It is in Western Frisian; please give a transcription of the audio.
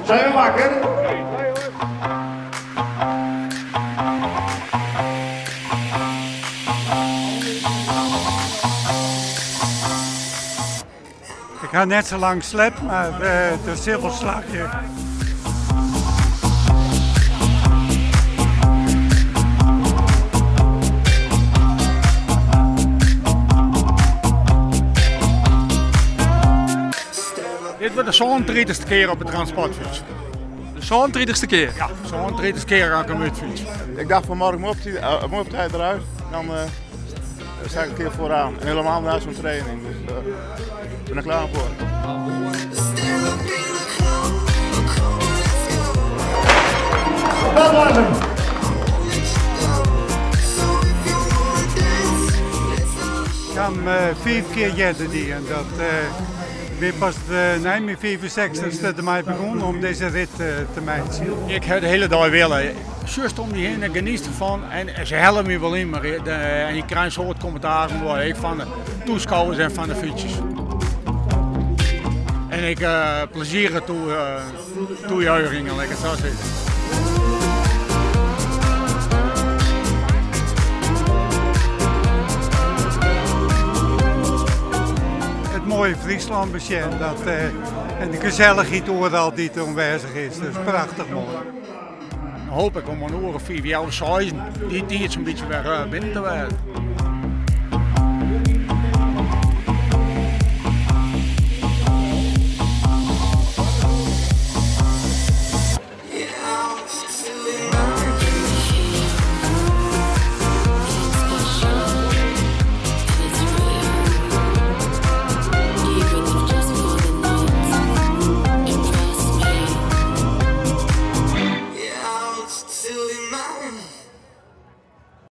Zijn we wakker? Ik ha net sa lang slept, mar it sil wol slagje. Dit wurdt de sânentritichste kear op de transportfyts. De sânentritichste kear? Ja, sânentritichste kear dat ik hem útfyts. Ik dacht vanmorgen mooi op tijd eruit, dan sta ik een keer vooraan. En helemaal na zo'n training, dus ik ben er klaar voor. Dat was hem! Ik ha 'm fiif kear earder dien. Dat wie pas nei myn fiifensechstichste dermei begûn om dizze rit te meitsjen. Ik ha de hiele dei wille. Sjochst om dy hinne, genietst derfan en se helle my wol yn, mar en je krije in soad kommentaar ek fan de taskôgers en fan de fytsers. En ik plezierige toejuichingen, lit ik it sa sizze. It moaie Fryslân besjen dat, en de gesellichheid oeral dy't oanwêzich is, dat is prachtich moai. Dan hoop ik om in oere of fiif, healwei seizen, dy tiid sa'n bytsje wer binnen te wêzen.